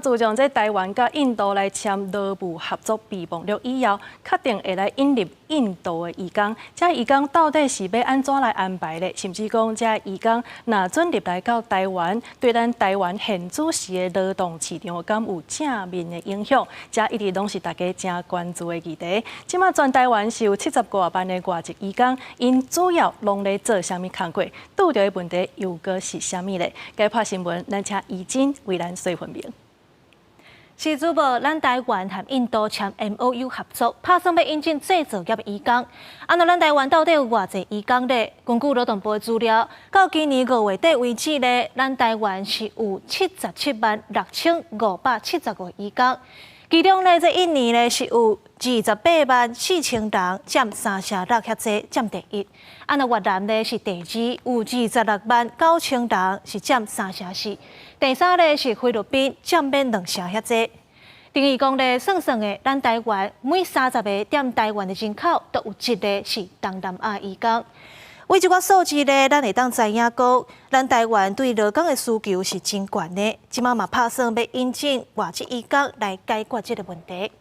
自從這台灣佮印度來簽勞務合作備忘錄以後，確定會來引入印度的移工。這移工到底是欲按怎來安排咧？甚至講這移工若准入來到台灣，對咱台灣現主時的勞動市場敢有正面的影響？這一直攏是大家誠關注的議題。這馬全台灣是有70外萬的外籍移工，𪜶主要攏咧做啥物工課？拄著的問題又閣是啥物咧？解破新聞，咱請怡珍為咱細分明。是主播，咱台灣和印度簽 MOU 合作，拍算欲引進製造業的移工。啊，那咱台灣到底有偌濟移工咧？根據勞動部的資料，到今年5月底為止咧，咱台灣是有776,575移工。其中咧，這印尼咧是有28萬4千人，佔3成6遐濟，佔第一。啊，那越南咧是第二，有26萬9千人，是佔3成4。第三咧是菲律賓，佔免2成遐濟。等於講咧，算算的，咱台灣每30個踮台灣的人口，都有一個是東南亞移工。為這個數字咧，咱會當知影講，咱台灣對勞工的需求是真懸的。這馬嘛拍算欲引進外籍移工來解決這個問題。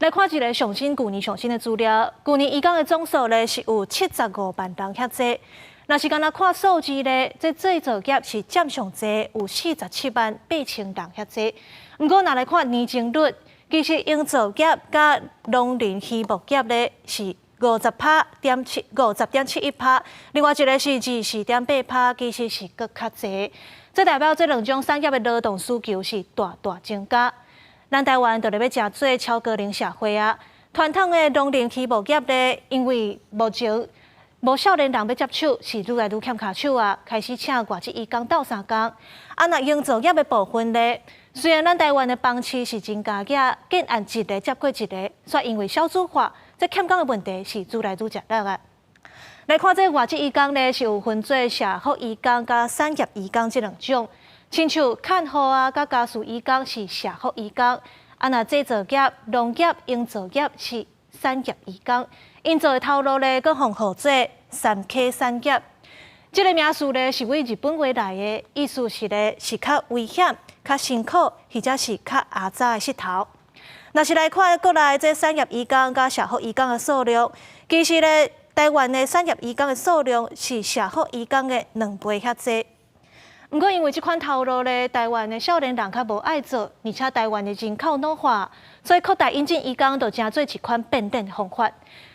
來看一个上新舊年上新的資料，舊年移工的總數咧是有75萬人遐濟。若是干焦看數字咧，這製造業是佔上濟，有47萬8千人遐濟。毋過若來看年增率，其實營造業佮農林漁牧業咧是50趴點7，50.71%，另外一个是24.8%，其實是閣較濟。這代表這兩種產業的勞動需求是大大增加。咱台灣就咧欲成做超高齡社會啊！傳統的農林漁牧業咧，因為目前無少年人欲接手，是愈來愈欠跤手啊，開始請外籍移工鬥相共。啊，若營造業的部分咧，雖然咱台灣的房市是真加額，建案一个接過一个，卻因為少子化，這欠工的問題是愈來愈食力啊。來看這外籍移工咧，是有分做社福移工佮產業移工這兩種。親像看護啊，佮家事移工是社福移工，啊，若製造業、農業、營造業是產業移工。𪜶做的頭路咧，閣予號做三 K 產業。這个名詞咧是對日本話來的，意思是咧是較危險、較辛苦，或者是較阿雜的穡頭。若是來看國內這產業移工佮社福移工的數量，其實咧台灣的產業移工的數量是社福移工的2倍遐濟。毋過因為這款頭路咧，台灣的少年人較無愛做，而且台灣的人口老化，所以擴大引進移工就成做一款變臉方法。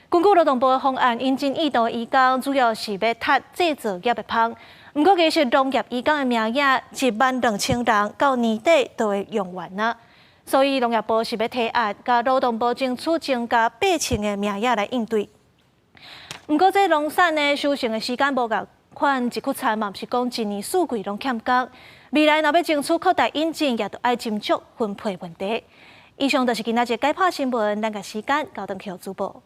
根據勞動部的方案，引進印度移工主要是欲踢製造業的蜂。毋過其實農業移工的名額1萬2千人，到年底就會用完啊。所以農業部是欲提案，共勞動部爭取增加8千个名額來應對。毋過這農產呢，收成的時間無仝款，一窟田嘛，毋是講一年四季攏欠工。未來若欲爭取擴大引進，也著愛斟酌分配問題。以上就是今仔日解破新聞，咱共時間交轉予主播。